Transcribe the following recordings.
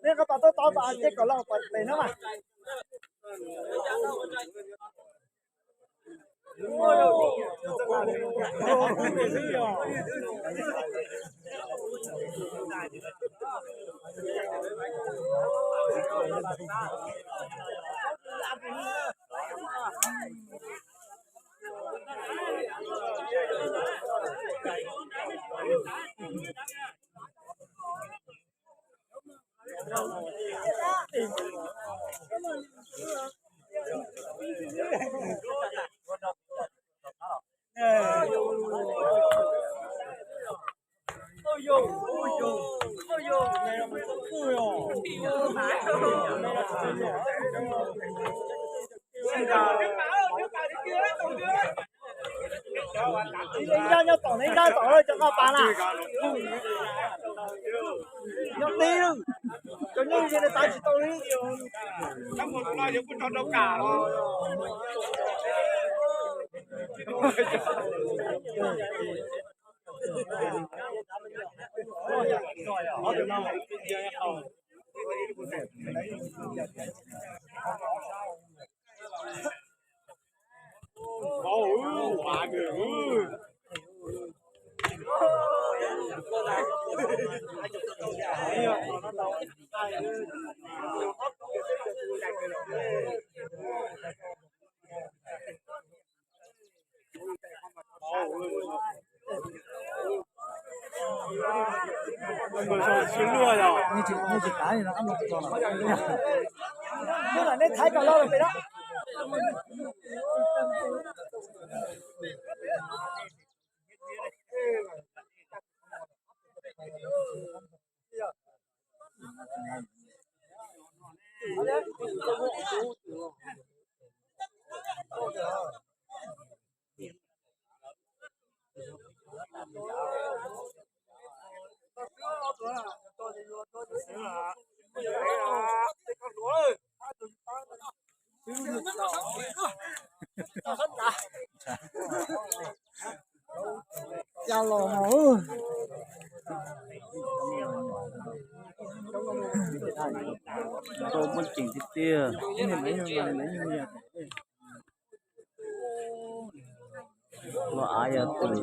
Nej koj tos tuaj tau tom ces kom los tom pem no mas. Ib leeg nyob tom, ib leeg nyob tom cov nqaj pas na. Nyob tib, cov nyob ze tav tsis tau li. Nej tsis, nej tsis kav li no, nej tsis tso lawm. Nej lam nej thaiv kom los pem no. Cas los mas. Tau muaj ceem tiag tiag. Los av yog twm,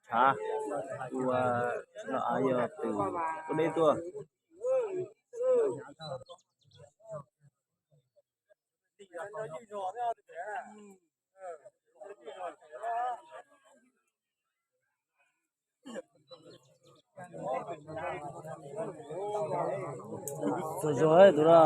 tshav, ua, los av yog twm, ua deb tuaj. Txog zog tus da.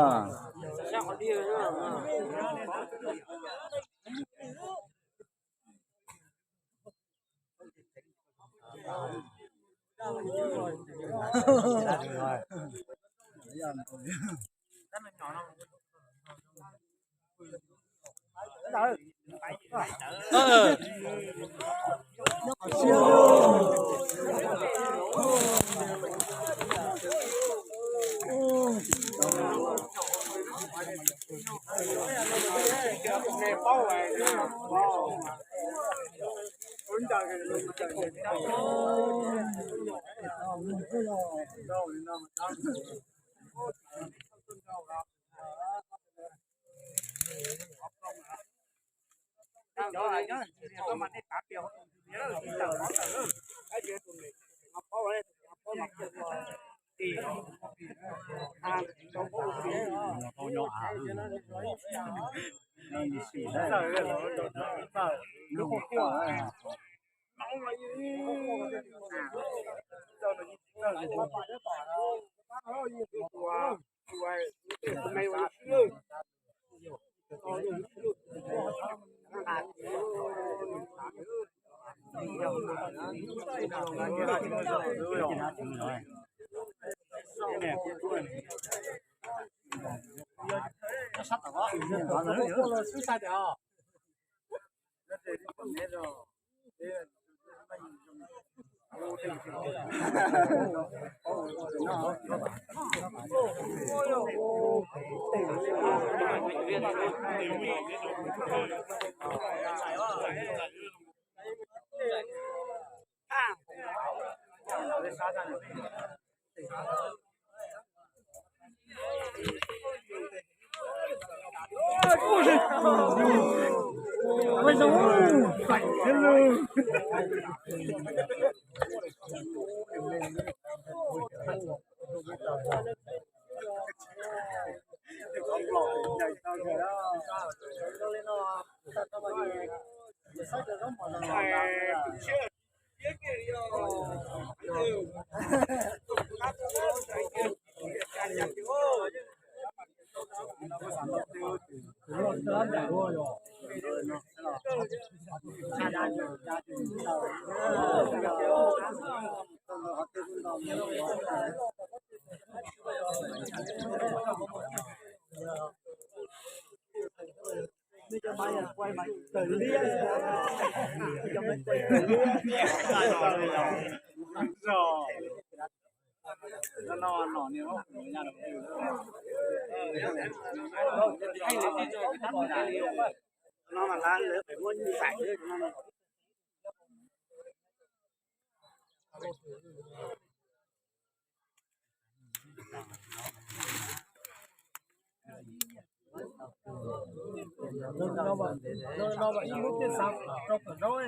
No mas ib lub tiaj xav rau kom zaub.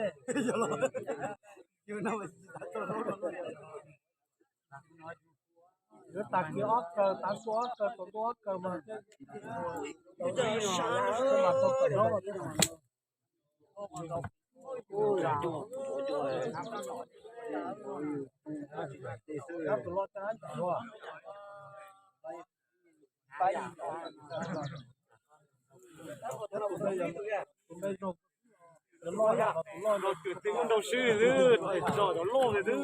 Yuav tag kiag ob kaw, tav ntuj ob kaw, tsaus ntuj ob kaw mas mas tau kom zaub. Twb muab nrau swb xwb, tso cov loj li xwb.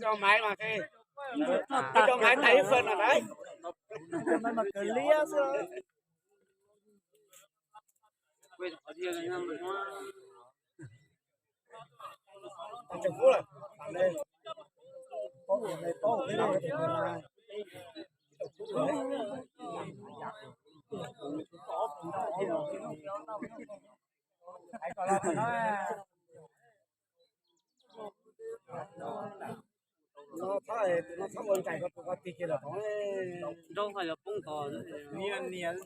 Cho máy mà kì. Cho máy thấy phần nào đấy. Máy mà cờ lia xưa. Tao chụp phút rồi. Tao lên. Tao lên, tao lên. Nrau qhov yuav poob tod. Nias nias.